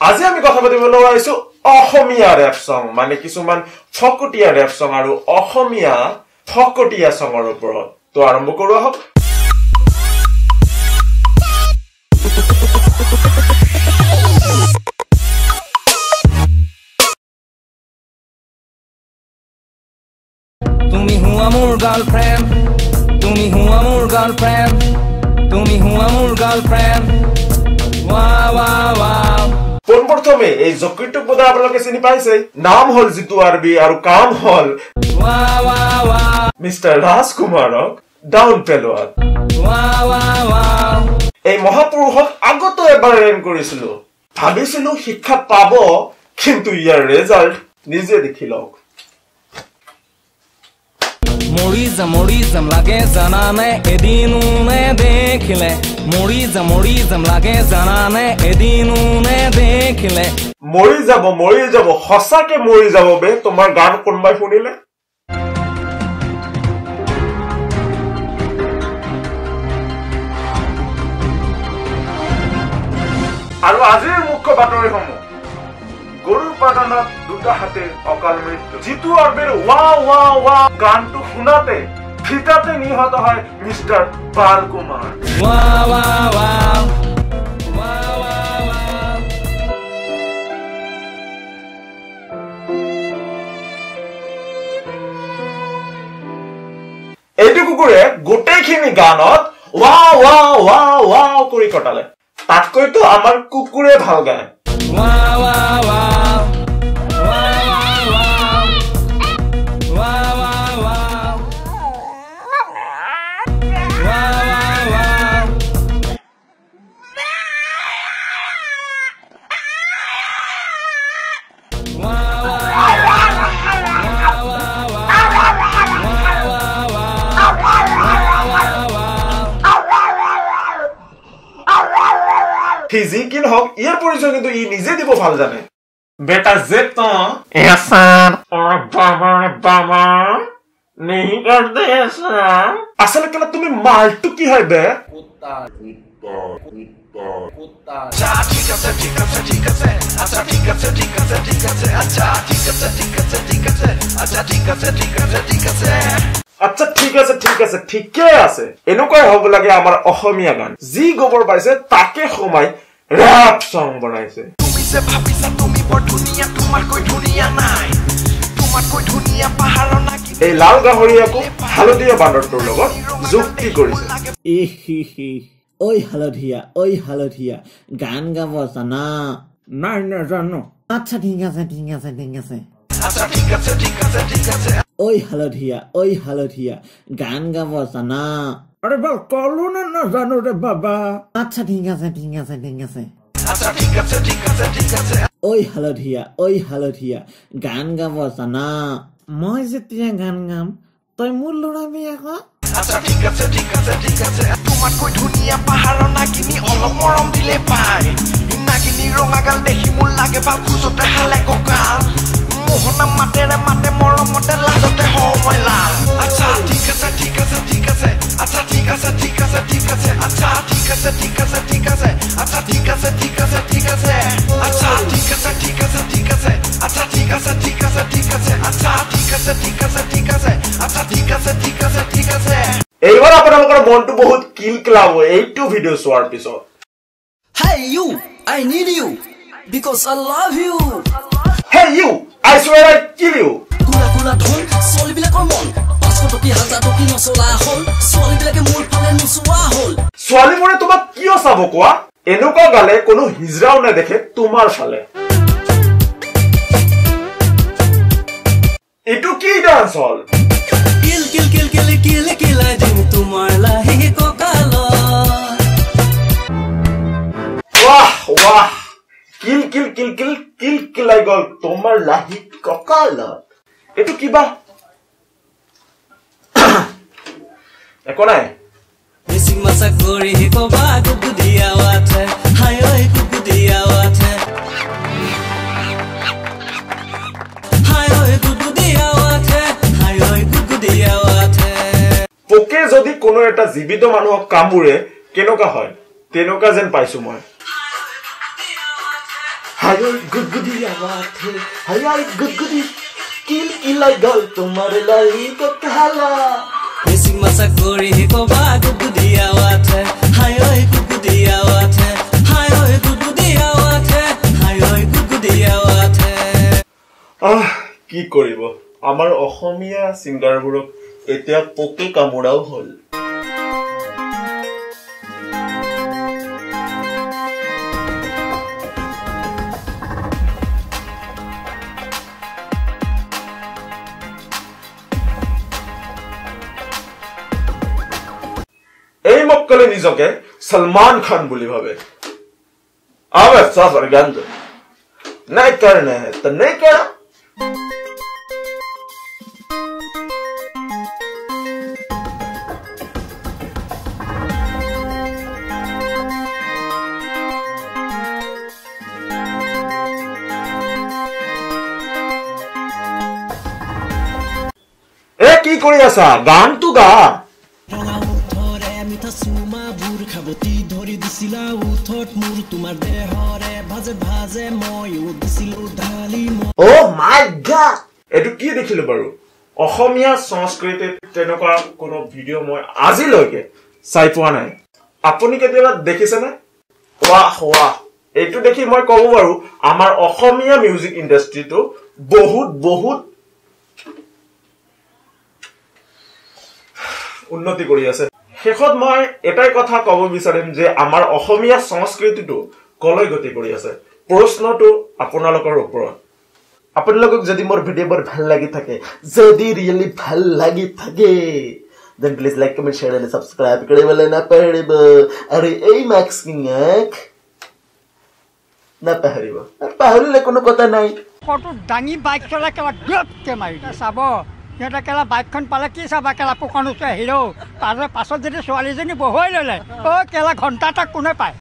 আজি আমি কথা পাতিবলৈ আহিছো অসমীয়া ৰেপ চং, মানে কিছুমান ফকটীয়া ৰেপ চং আৰু অসমীয়া ফকটীয়া চঙৰ ওপৰত। তো আৰম্ভ কৰো আহক। তুমি হুয়া মোৰ গাৰ্লফ্ৰেণ্ড, তুমি হুয়া মোৰ গাৰ্লফ্ৰেণ্ড, তুমি হুয়া মোৰ গাৰ্লফ্ৰেণ্ড, ৱা ৱা ৱা। পোনপ্ৰথমে এই জকীটোক বোধহয় আপোনালোকে চিনি পাইছে। নাম হল জিতু আৰবি আৰু কাম হল ৱা ৱা ৱা মিষ্টাৰ ৰাজকুমাৰক ডাউন পেলোৱাত। ৱা ৱা ৱা। এই মহাপুৰুষক আগতো এবাৰ ৰেম কৰিছিলো, ভাবিছিলো শিক্ষা পাব, কিন্তু ইয়াৰ ৰেজাল্ট নিজে দেখি লওক। মৰি যাম মৰি যাম লাগে জানানে এদিনো নেদেখিলে, মৰি যাম মৰি যাম লাগে জানানে এদিনো নেদেখিলে। মৰি যাব মৰি যাব, সঁচাকে মৰি যাব বে, তোমাৰ গান কোনোবাই শুনিলে। আৰু আজিৰ মুখ্য বাতৰিসমূহ: গৰুৰ পালনত দুটা হাতীৰ অকাল মৃত্যু, জিতু আৰবিৰ ৱা ৱা ৱা গানটো শুনাতে থিতাতে নিহত হয় মিষ্টাৰ বালকুমাৰ। ৱা ৱা ৱা ৱা ৱা ৱা। এইটো কুকুৰে গোটেইখিনি গানত ৱা ৱা ৱা ৱা কৰি কটালে, তাতকৈতো আমাৰ কুকুৰে ভাল গায়। ৱা ৱা ৱা ৱা ৱা ৱা ৱা ৱা ৱা ৱা ৱা। সি যি কি নহওক ইয়াৰ পৰিচয় কিন্তু ই নিজে দিব ভাল জানে। বেটা জেত আচলতে কেলা তুমি মালটো কি হয় বে? আচ্ছা ঠিক আছে ঠিক আছে ঠিকে আছে, এনেকুৱাই হ'ব লাগে আমাৰ অসমীয়া গান। যি গোবৰ পাইছে তাকে সোমাই ৰেপ চং বনাইছে। তুমি যে ভাবিছা তুমি বৰ ধুনীয়া, তোমাতকৈ ধুনীয়া নাই, তোমাতকৈ ধুনীয়া পাহাৰৰ নাগিনী। এই লাল গাহৰি আকৌ হালধীয়া বান্দৰটোৰ লগত যুক্তি কৰিছে। ঐ হালধীয়া, ঐ হালধীয়া, গান গাব জানা? নাই নাজানো। আচ্ছা ঠিক আছে ঠিক আছে ঠিক আছে। আচ্ছা ঠিক আছে ঠিক আছে ঠিক আছে। ঐ হালধীয়া, ঐ হালধীয়া, গান গাব জানা? আৰে বাল কলো না নাজানো ৰে বাবা। আচ্ছা ঠিক আছে ঠিক আছে ঠিক আছে। আচ্ছা ঠিক আছে ঠিক আছে ঠিক আছে। ঐ হালধীয়া, ঐ হালধীয়া, গান গাব জানা? মই যেতিয়া গান গাম তই মোৰ লৰাবি আকৌ। আচ্ছা ঠিক আছে ঠিক আছে ঠিক আছে। তোমাতকৈ ধুনীয়া পাহাৰৰ নাগিনী, অলপ মৰম দিলে পায়। নাগিনী ৰঙা গাল দেখি মোৰ লাগে ভাল, খোজতে হালে কঁকাল। মোহনা মাতেৰে মাতে মৰমতে, লাজতে হওঁ মই লাল। আচ্ছা ঠিক আছে ঠিক আছে ঠিক আছে। আচ্ছা ঠিক আছে ঠিক আছে ঠিক আছে। আচ্ছা ঠিক আছে ঠিক আছে ঠিক আছে। আচ্ছা ঠিক আছে ঠিক আছে ঠিক আছে। আচ্ছা ঠিক আছে ঠিক আছে ঠিক আছে। আচ্ছা ঠিক আছে ঠিক আছে ঠিক আছে। আচ্ছা ঠিক আছে ঠিক আছে ঠিক আছে। আচ্ছা ঠিক আছে ঠিক আছে ঠিক আছে। এইবাৰ আপোনালোকৰ মনটো বহুত কিল কিলাব এইটো ভিডিঅ' চোৱাৰ পিছত। Hey you, I need you because I love you. Hey you, I swear I kill you. কুলা কুলা ধন ছোৱালীবিলাকৰ মন, 500 টকি 1000 টকি নচলা হ'ল, ছোৱালীবিলাকে মোৰ ফালে নোচোৱা হ'ল। ছোৱালীবোৰে তোমাক কিয় চাব কোৱা? এনেকুৱা গালে কোনো হিজৰাও নেদেখে তোমাৰ ফালে। এইটো কি ডান্স হল? কিল কিল কিল কিল কিল কিলাই দিম তোমাৰ লাহি কঁকালত। ৱাহ ৱাহ, কিল কিল কিল কিল কিল কিলাই গল তোমাৰ লাহি কঁকালত। এইটো কিবা একো নাই। মিচিং মাছা কৰি কবা কুকুদিয়া ৱাথে, হাই ঐ কুকুদিয়া ৱাথে, হাই ঐ কুকুদিয়া ৱাথে, হাই ঐ কুকুদিয়া ৱাথে। পোকে যদি কোনো এটা জীৱিত মানুহক কামোৰে কেনেকুৱা হয়, তেনেকুৱা যেন পাইছো মই। হাই গুদগুদি আৱাঠে, হাই গুদগুদি কিল কিলাই গল তোমাৰ লালি কঠালা। বেছি মাছা কৰি কবা গুদগুদি আৱাঠে, হাই গুদগুদি আৱাঠে, হাই গুদগুদি আৱাঠে, হাই গুদগুদি আৱাঠে। আহ, কি কৰিব, আমাৰ অসমীয়া ছিংগাৰবোৰক এতিয়া পোকে কামোৰাও হ'ল। এই মক্কলে নিজকে সলমান খান বুলি ভাবে। আবে সাফর গন্ধ নাই करने है तो नहीं करा। এ কি কৰি আছা, গানটো গা। Oh my God! এইটো কি দেখিলো বাৰু? অসমীয়া সংস্কৃতিত তেনেকুৱা কোনো ভিডিঅ' মই আজিলৈকে চাই পোৱা নাই। আপুনি কেতিয়াবা দেখিছেনে? ৱাহ ৱাহ, এইটো দেখি মই ক'ব পাৰো আমাৰ অসমীয়া মিউজিক ইণ্ডাষ্ট্ৰিটো বহুত বহুত উন্নতি কৰি আছে। শেষত মই এটাই কথা ক'ব বিচাৰিম যে আমাৰ অসমীয়া সংস্কৃতিটো কলৈ গতি কৰি আছে, প্ৰশ্নটো আপোনালোকৰ ওপৰত। আপোনালোকক যদি মোৰ ভিডিঅ'বোৰ ভাল লাগি থাকে, যদি ৰিয়েলি ভাল লাগি থাকে, then please like, comment, share and subscribe কৰিবলৈ নাপাহৰিব। আৰু এই মাস্ক কিঙক নাপাহৰিব, পাহৰিলে কোনো কথা নাই। ফটো দাঙি বাইক চলাই কেলা গ্ৰপকে মাৰি চাব, সিহঁতে কেলা বাইকখন পালে কি চাবা, কেলা পোকন হিৰ' তাৰ পাছত যদি ছোৱালীজনী বহুৱাই ল'লে, অ' কেলা ঘণ্টা তাক কোনে পায়।